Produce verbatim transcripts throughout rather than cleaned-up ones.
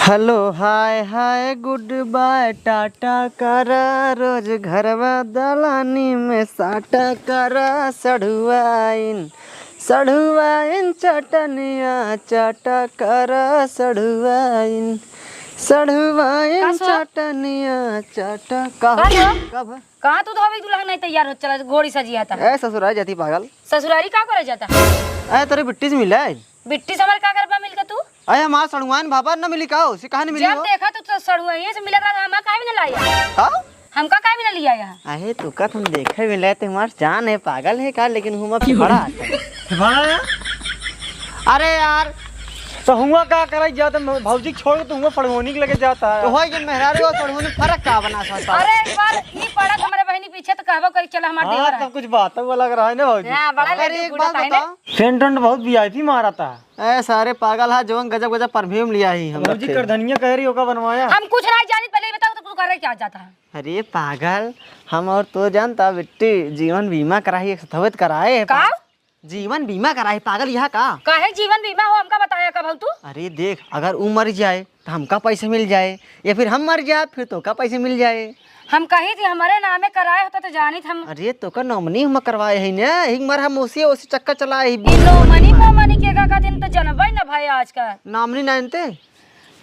हेलो, हाय हाय, गुड बाय, टाटा करा, रोज घरवा दलानी में साटा करा, सढ़ुआइन, सढ़ुआइन चटनिया चाटा करा, सढ़ुआइन, सढ़ुआइन का सो? चटनिया चाटा। का का हो? हो? का भा? कहाँ तू धोबी दुल्हन नहीं तैयार हो, चला घोड़ी सजिया था। ए ससुराल जाती पागल। ससुरारी का करे जाता? ए तोरे बिट्टी से मिला है। बिट्टी से हमारे का करबा मिल के तू? अरे हमार सड़ुआइन भापा न मिली का हो? से काहे न मिली जब हो? देखा तो, तो सड़ुआइये से मिलत रहा, हमार काहे भी न लाई? हाँ? हमका काहे भी न लिया यहाँ? अरे तू का तुम देखे मिले तो हमार जान है, पागल है का? लेकिन हूँ मैं बड़ा आता है। बड़ा? अरे यार, तो हुआ का करे जाता है? भौजी छोड़ के तो हुआ फड़गोनी के लगे जाता है। तो होई के मेहरारू और फड़गोनी फर्क का बना सकता है? अरे एक बार ई पड़त हमारे बहिनी पीछे तो कहबो करी, चला हमार हाँ, देवर है। तब कुछ बात है, वो लग रहा है ना भौजी। हाँ, बड़ा अरे लड्डू एक गुड़ा बात कहने। बताओ। सेंट वेंट बहुत वी आई पी मारता है। ए सारे पागल है, जवन गजब गजब परफ्यूम लिया ही हम भौजी रखे। करधनिया कह रही होगा बनवाया। हम कुछ नहीं जानी, पहले ये बताओ तो तू करे क्या जाता है? अरे पागल, हम और तो जानता बिट्टी जीवन बीमा कराई, एक सथवत कराए है का? पा-, जीवन बीमा कराए पागल, यहाँ का? काहे जीवन बीमा हो, हमका बताया कब हो तू? अरे देख, अगर ऊ मर जाए तो हमका पैसे मिल जाए, या फिर हम मर जाए फिर तो का पैसे मिल जाए। हम कही थी हमारे नामे कराए होता तो जानित हम। अरे तो का नॉमिनी हम करवाए है ने, हिक मर हम ओसी ओसी चक्कर चलाए ही। ई नॉमिनी मोमनी के का, का दिन तो जनबे न भाई आजकल। नॉमिनी ना इनते।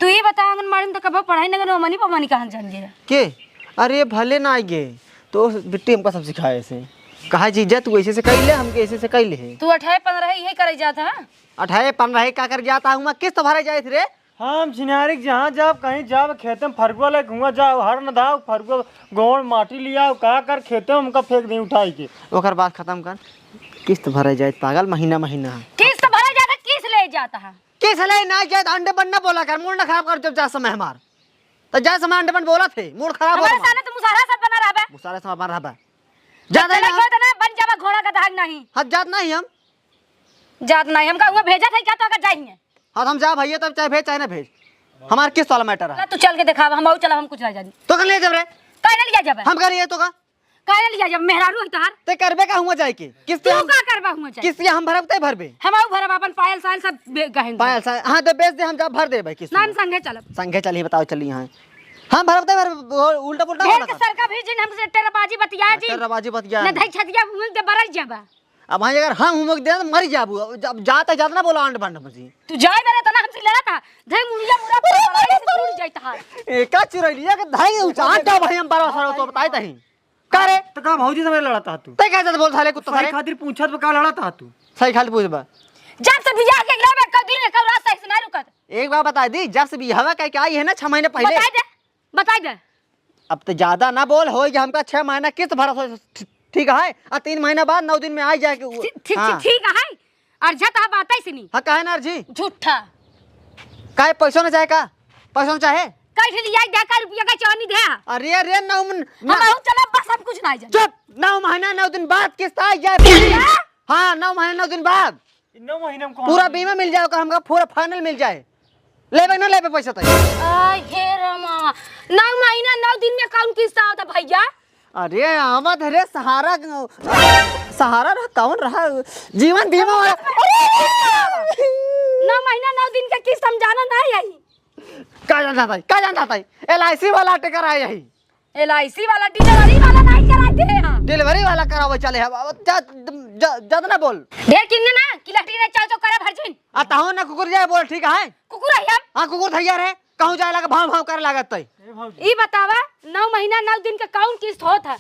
तू ही बता आंगनबाड़ी में तो कब पढ़ाई न नॉमिनी पोमनी कहाँ जान गया? के? अरे भले ना आइगे, तो बिट्टी हमका सब सिखाए से। कहा जीजा तू ऐसे से कइले, हमके ऐसे से कइले है। तू अठारह पन्द्रह यही करे जाता है। अठारह पन्द्रह का कर जाता हूँ मैं, किस्त भरे जाए थे रे। हम छिनारी के जहाँ जाब, कहीं जाब, खेते में फरुआ लेके हुआ जाओ, हर न दाओ, फरुआ गोड़ माटी लिया, का कर खेते में हमका फेंक दे उठाई के। ओकर बात खत्म कर, किस्त भरे जाए पागल, महीना महीना। किस्त भरे जाता, किस ले जाता है? किस ले ना जाए, अंडे बन ना बोला कर, मूड ना खराब कर जब जा समय हमार। तो जा समय अंडे बन बोला थे, मूड खराब हो हमारे हमार। सामने तो मुसहरा सब बना रहबे। मुसहरा सब बना रहबे। ज्यादा चले ना। गए तो ना बन जाबा घोड़ा का धाग नहीं। हम जात नहीं हम। जात नहीं, हम कहूँगा भेजा था क्या तो अगर जाएंगे। हाँ, तो हम जा भैया, तब चाहे भेज चाहे ना भेज, हमार किस्त वाला मैटर है। तू चल के दिखावा, हम और चला, हम कुछ ना जानी। तो कर ले जब रे। काहे ना लिया जाबे? हम कर लिए तो का? काहे ना लिया जाबे? मेहरारू है तोहार। ते करबे का हुआ जाए के? किस्त तू हम, का करबा हुआ जाए? किस्त हम भरब ते भरबे। हम आऊ भरब अपन पायल सायल सब बे-, गहन पायल सायल, हाँ, तो बेच दे, हम जा भर देबे किस्त ना, हम में। संगे चलब। संगे चली, बताओ चली यहाँ। हम भरब ते भरबे, उल्टा पुल्टा भेड़ बोला के कर। सरका भी जिन हमसे टेरबाजी बतिया हाँ, जिन। टेरबाजी बतिया ना जिन। धई छतिया मुँह के बरल जाबा। अब भाई अगर हम हुमक दे तो मर जाबू। अब जब जाता जाता ना बोला अंड बंड मसी। तू जाए मेरे तना हमसे लड़ा था। धई मुड़िया मुड़ा पर बड़ा से टूट जाता है। एका चुरैलिया के धई उचाट दो भाई हम बारह साल तो बताए तही। का रे? तो का भौजी से मेरे लड़ा था तू? ते का जद बोल साले कुत्ता सही साले? खातिर पूछत बा का लड़ा था तू? सही खातिर पूछ बा। जब से बियाह के घर में कभी ने कब रात सही से ना रुकत। एक बार बता दी, जब से बियाहवा कह के आई है ना छह महीने पहले। बताई दे, बताई दे। अब तो ज्यादा ना बोल, होई कि हमका छह महीना किस्त भरा सो, ठी-, ठीक है, आ तीन महीना बाद नौ दिन में आई जाए के उ-, ठीक, ठीक, हाँ। ठीक, ठीक है। अर्झा तो बात है से नहीं। हाँ, काहे ना अर्झी? झूठा। काहे पैसो ना चाहे का? पैसो ना चाहे? कैसे लिया दे का रुपया का चानी दे? अरे, अरे, ना, हम ना। बहुत चला, बस हम कुछ नहीं जाने। चुप, नौ महीना, नौ दिन बाद किस्त आई जाए। हाँ? हाँ, नौ महीना, नौ दिन बाद। इ नौ महीना में कौन पूरा बीमा मिल जाए, ओकर हमका पूरा फाइनल मिल जाए। लेबे ना लेबे पैसा तक। आ, हे रामा, नौ महीना, नौ दिन में कौन किस्त आवता भैया? अरे, आवत है रे, सहारा, सहारा रहा, कौन रहा? जीवन बीमा वाला। नौ महीना, नौ दिन के किस्त हम जाना नहीं आई। का जान जाता है, का जान जाता है? एल आई सी वाला टिकर आए यही। एल आई सी वाला, डिलीवरी वाला नहीं कराते हैं हम। डिलीवरी वाला करावे चले हम। अब जा, जा, जा ना बोल। ढेर किन्ने ना, कि लैट्रिन चाहे तो करे भरजिन। आ, ताहो ना कुकुर जाए बोल, ठीक है? कुकुर है हम। हाँ, कुकुर धैया रहे। कहूँ जाए लगा, भाव, भाव करे लागत तई। ई बतावा, नौ महीना, नौ दिन के कौन किस्त होत है?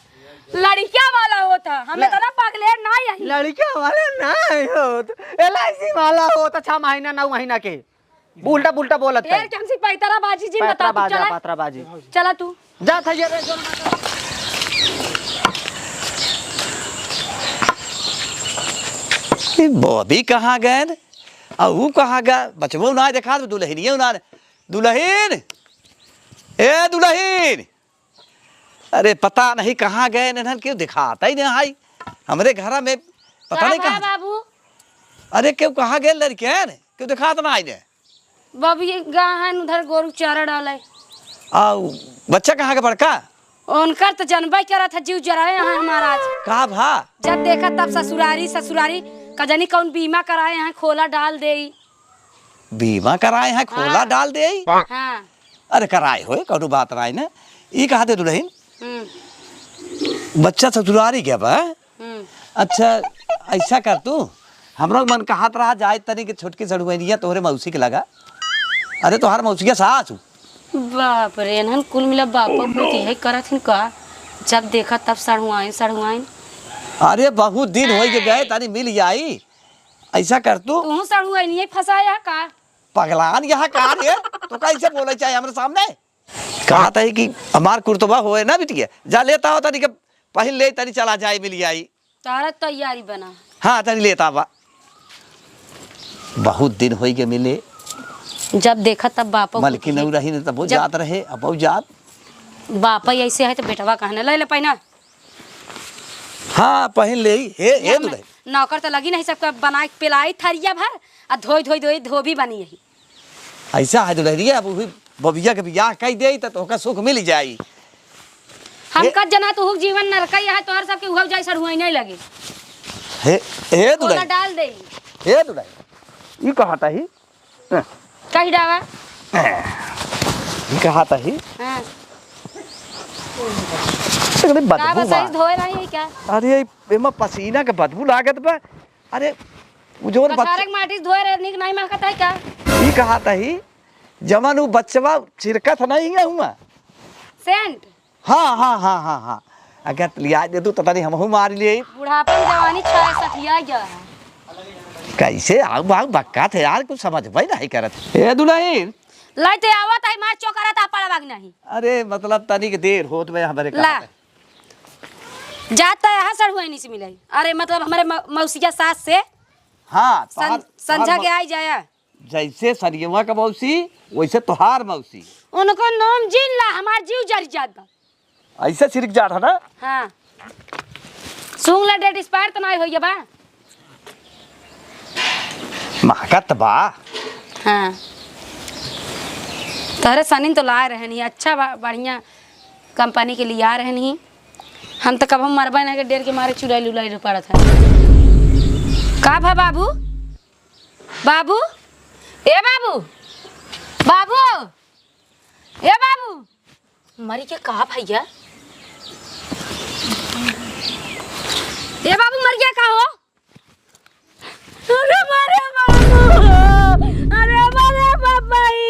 लड़किया वाला होत है। हमें ले- तो ना पगलेर ना यही। लड़किया वाला ना होत, एल आई सी वाला होत, छह महीना, नौ महीना के। उल्टा पुल्टा बोलत तेल है। के हमसे पैतरा बाजी जी, बता तू, पैतराबाजी, चला। पैतराबाजी। चला तू। जा थैया रे, जो ए, बॉबी कहाँ गए? आ ऊ कहाँ गए? बचबो ना देखा, दुल्हनियो ना। दुल्हन, ए दुल्हन, अरे पता नहीं कहाँ गए, इन्हन क्यों दिखाता ही नहीं है। हमरे घरा में पता का नहीं बा कहाँ। बाबू? अरे क्यों कहाँ गए लड़के हैं? क्यों दिखात ना आइने? बाबू ये गहन उधर गोरू चारा डाले। आ, उ बच्चा कहाँ के बड़का? उनकर तो जनबे करत है, जीव जराए हैं हमारा आज। का भा? जब देखा तब ससुरारी, ससुरारी, का जानी कौन बीमा कराए हैं, खोला डाल देई। बीमा कराए हैं, खोला हाँ। डाल देई? हाँ। अरे कराए होए, कौनो बात नाई ना। ई कहा दे दुलहिन, हम्म। बच्चा ससुरारी गया बा? हम्म। अच्छा, ऐसा कर तू, हमरा मन कहत रहा जाए तनी के छोटकी सड़ुआइनिया तोहरे मौसी के लगा। अरे तोहार मौसिया सास हूँ। बाप रे, एनहन कुल मिला बापो पूत यही करत हिन का? जब देखा तब सड़ुआइन, सड़ुआइन। अरे बहुत दिन होई के गए, तनी मिल जाई। ऐसा कर तू। तू सड़ुआइनिये फंसाया का? पगलान यहाँ का रे? तो कैसे बोले चाहे हमरे सामने? कहा था कि हमार कुर्तवा होए ना बिटिया, जा लेता हो तनी के पहिन ले, तनी चला जाए, मिल जाई। तारा तैयारी बना। हाँ, तनी लेता बा। बहुत दिन होई के मिले। जब देखा तब बापो मलकिन कुटिए। नहीं रही न तब वो जब जात रहे, अब वो जात। बापा ऐसे है तो बेटवा कहने ले ले पहिना। हाँ, पहिन ले। हे, हे ना, दुलही। नौकर तो लगी नहीं, सबका बनाए के पिलाई थरिया भर, आ धोई, धोई, धोई, धोबी बनी यही। ऐसा है दुलहनिया, अब वही बबिया के बियाह कई देई, त तोहका सुख मिल जाई। हम हे कत जना तू हुक जीवन नरकई है, तोहर सबके उहव जाई सड़ुआई नहीं लगे। हे, हे ओला दुलही। डाल दे। हे दुलही, ई कहा ताही? कही डावा? ई कहा ताही? हाँ। एकरे का बदबू बा, बा। सही धोए नहीं है क्या? अरे, एमा पसीना के बदबू लागत बा। अरे, उ जवन बच्चा कछारक माटी से धोए रहे, निक नाई महकत है का? ई कहा ताही, जवन उ बच्चवा छिड़कत नहीं है हुआ? सेंट? हाँ, हाँ, हाँ, हाँ, हाँ। अगर लिया दे तू, तो तनी हमहू मार लिए। बुढ़ापन जवानी छाए सठिया गया है। कैसे आऊ बाऊ बक्का थे यार, कुछ समझ में नहीं करत। ए दुलहिन। लाई ते आवत है, मार चोकरा ता पड़वा के नहीं। अरे, मतलब तनी के देर होत बे हमरे ला। कहा। जात त यहाँ सड़ुआइनी से मिलाई। अरे, मतलब हमरे मौ-, मौसिया सास से। हाँ, सं-, तोहार, संझा तोहार के मौ-, आई जाया। जैसे सनियवा का मौसी, वैसे तोहार मौसी। उनको नाम जिन ला, हमार जीव जरि जात बा। ऐसे सिरक जात है ना? हाँ। सूंघ ला, date expire त नाई होइया बा। महकत बा। हाँ। तोहरे सनिन तो लाए रहन ही, अच्छा बा, बढ़िया company के लिया रहन ही। हम तो कब हम मरबे ना के डेर के मारे चुड़ैल उड़ैल पड़त है। का भा बाबू? बाबू, ए बाबू, बाबू, ए बाबू, मरी के का भैया? ए बाबू, मर गया का हो? अरे मारे बाबू, अरे मारे बाबाई,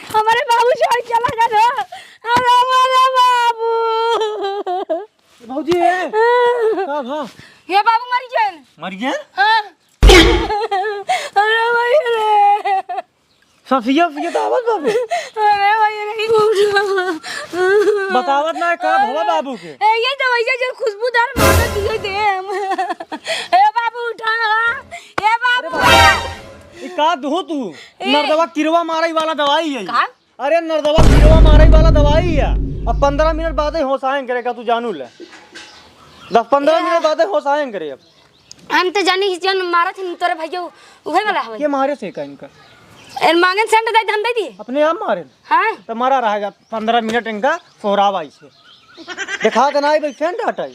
हमारे बाबू छोड़ चला गया। अरे मारे बाबू। भौजी, ए, का भा? ये बाबू मर गए। मर गए? हाँ। अरे भाई रे। सफिया, सफिया तो आवत बाबू। अरे भाई रे, उठ। बतावत ना का भवा बाबू के। ए, ये दवाइया जो खुशबूदार मारत दिए दे हम। ए बाबू उठा ना। ए बाबू। अरे बाबू, ई का दुहो तू? ए। नरदवा किरवा मारे वाला दवाई है। का? अरे नरदवा किरवा मारे वाला दवाई है। अब पन्द्रह मिनट बाद ही होश आएन करेगा, तू जानू ले। दस पन्द्रह ए। मिनट बाद ही होश आएन करे अब। हम तो जानी कि जौन मारत हन तोरे भैया, उहे वाला हवे। के मारे से का इनका? ए, मांगेन सेंट दे दे, हम दे दिए। अपने आप मारे? हाँ। तो मारा रहेगा पन्द्रह मिनट इनका सोहरावा इसे। दिखा देना है भाई, सेंट हटाई।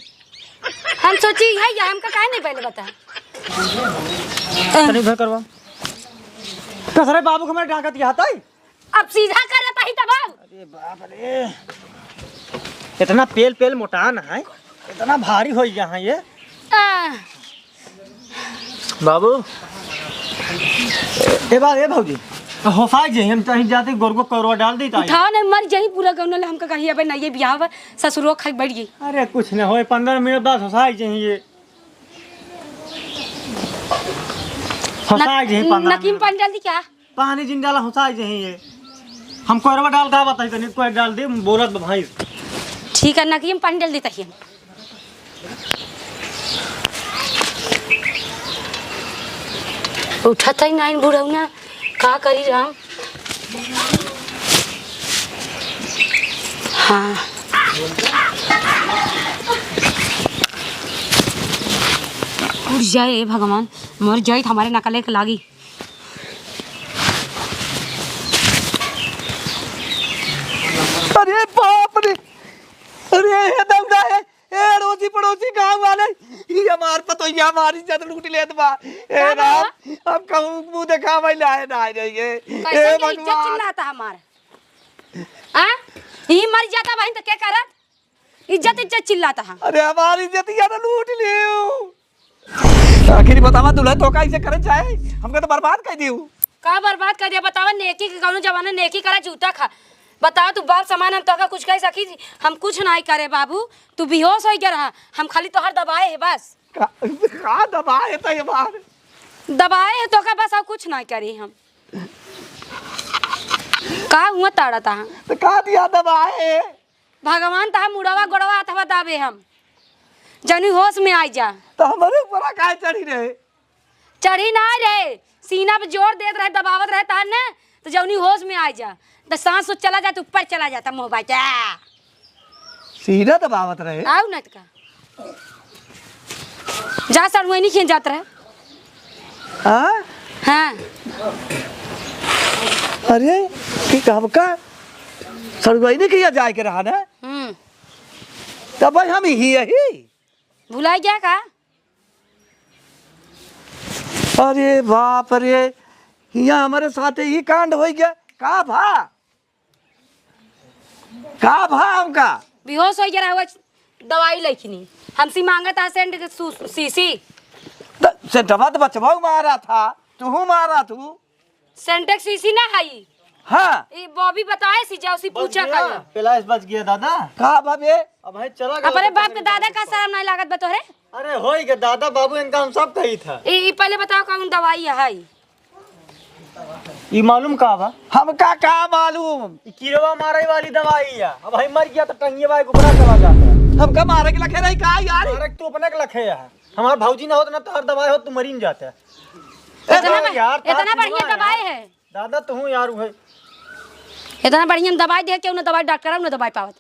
हम सोची है या हमका काहे नहीं पहले बता? तनी उधर करवा। कसरे बाबू के मेरे डांगत के हटाई। अब सीधा करत ही तब। अरे बाप रे, इतना पेल पेल मोटान है, इतना भारी हो गया है ये। आ। बाबू, ए बा, ए भौजी, होसाई जे हम कहीं जाते गोर को करवा डाल दी ताई। उठाओ नहीं, मर जाई पूरा गौना ले, हमका कहिए भाई ना ये बियाह बा, ससुरो खाई बैठ गई। अरे कुछ न होए, पन्द्रह मिनट बाद होसाई जे ये। होसाई जे पन्द्रह नकीम मिनट। पानी डाल दी क्या? पानी जिन डाला होसाई जे ये। हम कोरवा डाल का बताई तनी, कोई डाल दे, बोलत बा भाई। ठीक है, नकीम पानी डाल देता ही हम। उठत ही नाइन बुढ़ौना, का करी राम? हाँ। उठ जाए, ए भगवान, मर जाए त हमारे नकले के लागी। अरे बाप रे, अरे हे दौड़ा है, ए अड़ोसी पड़ोसी गाँव वाले, ये हमार पतोहिया हमारी इज्जत लूट लेत बा। ए का बा? राम, अब कहूँ मुँह देखावे लाए ना रहिए। कैसे ए के इज्जत भगवान। चिल्लाता हमार? आ? ई मर जाता बहिन तो क्या करत? इज्जत, इज्जत चिल्लाता है। अरे हमारी इज्जतिया ना लूट लियो। आखिर बतावा दुल्हन तो का इसे करे चाहे? हमका तो बर्बाद कर दियो। का बर्बाद कर दिया बतावा? नेकी के कौनो जमाना नेकी करा जूता खा। बतावा तू बाप समान हम तोका कुछ कह सकी? हम कुछ नाहीं करे बाबू। तू बेहोश होइ गया रहा। हम खाली तोहर दबाए है बस। का, का दबाए है तो ये बात? दबाए है तोका बस और कुछ नाहीं करी हम। का हुआ ताड़ा तहा? तो का दिया दबाए है? भगवान तहा मुड़वा गोड़वा हथवा दाबे हम। जौनी होश में आई जा। तो हमरे ऊपर काहे चढ़ी रहे? चढ़ी ना रहे, सीना पे जोर देत रहे, दबावत रहे तहन ने, तो जौनी होश में आई जा। तो सांस उस चला जाए तो ऊपर चला जाता मुंह बाटे। सीना दबावत रहे? आऊ ना तो का। जा सड़ुआइनी खियन जात रहे। हाँ? हाँ। अरे, कि कहब का? सड़ुआइनी खिया जाए के रहा ना? हम्म। तब भाई हम ही यही। भुलाई गया का? अरे बाप रे, हियाँ हमरे साथे ई कांड होइ गया। का भा? का भा हमका? बेहोश होइ गया रहा, दवाई लइखनी। हमसे मांगत हा सेंट के सू-, सीसी। त सेंटवा तो बचवा मारा था, तुहू मारा थू। सेंट के सीसी ना हई। हाँ। ई बॉबी बताए सी, जाओ सी बच पूछा गया, कर। प्लास बच गया दादा। का बा बे? अब है चला गया अपने तो बाप के पकड़ दादा के का शर्म नहीं लागत बा तोहरे? अरे होई के दादा बाबू इनका हम सब कही था। ई, ई पहले बताओ कौन दवाई है? ई मालूम का बा? हमका का मालूम? ई कीड़वा मारे वाली दवाई है। अब है मर गया तो टंगिए भाई ऊपरा चला जाता है। हमका मारे के लखे रही का यार? मारे के तू अपने के लखे है। हमार भौजी ना होत ना तोहर दवाई होत तू मरी न जाते। ए, इतना अरे बा-, यार, इतना तार बढ़िया चुनवा है। दवाई है। दादा, तू यार उहे। इतना बढ़िया हम दवाई दे, केहू ना दवाई डॉक्टर, ना दवाई पावत।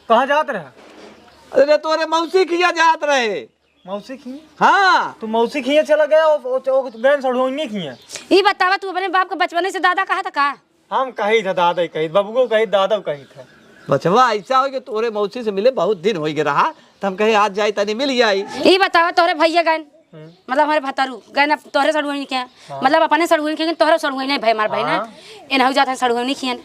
कहाँ जात रहे? अरे, तोरे मौसी खिया जात रहे। मौसी खिया? हाँ। तू मौसी खिया चला गया, ओ, ओ, ओ, गैन सड़ुआइनी खिया। ई बतावा, तू अपने बाप के बचपने से दादा कहा था का? हम कही था, दादा ही कही, बबुओ कही, दादा कही था। बचवा, ऐसा हो कि तोरे मौसी से मिले बहुत दिन हो गए रहा, तो हम कहे आज जाई तनी मिल जाई। ई बतावा, तोरे भैया गैन हम्म। मतलब हमारे भतारू गए ना तोहरे सड़ुआइनी के, हाँ। मतलब अपने सड़ुआइनी के, तोहरे सड़ुआइनी नहीं भाई, हमारे भाई ना, हाँ। एनहु जात है सड़ुआइनी खियन।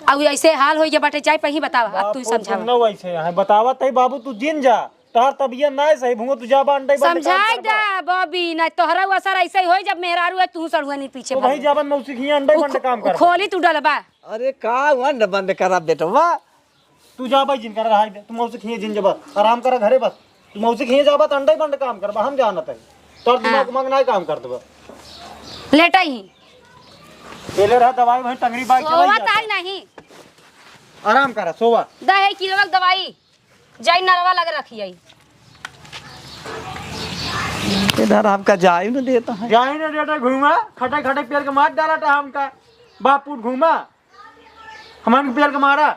अब ऐसे हाल होइ गया बाटे, जाए पही बतावा, अब बाप तू ही को समझावा। सुनना वैसे है, बतावा तई बाबू तू जिन जा, तोहर तबियत ना सही, भूंगो तू जाबा अंडे बंड काम समझाई करबा। दे बॉबी, ना तोहरा वो असर ऐसे ही होई जब मेहरारू है तू सड़ुआइनी पीछे तो भाई भागो। जाबा मौसी खिया अंडे उ बंड खो-, काम उ करबा। खोली तू डलबा। अरे का अंड बंड करा बेटवा, तू जा भाई, जिन करा रहा है, तू मौसी खिए जिन जबा, आराम करा घरे बस। तू मौसी खिए जाबा, त अंडे बंड काम करबा, हम जानत है। तोर दिमाग हाँ। उमाग नाई काम करत बा। लेटा ही। पेले रहा दवाई, वहीं टंगरी बाई चलाई सोवत जाता। आई नहीं। आराम करा, सोवा। द है किलो दवाई, जाई नरवा लग रखी आई। इधर आपका जाई न देता है। जाई न देता, घूमा, खटे खटे पेल के मार डाला था हमका। बाप पूत घूमा। हमारे को पेल के मारा।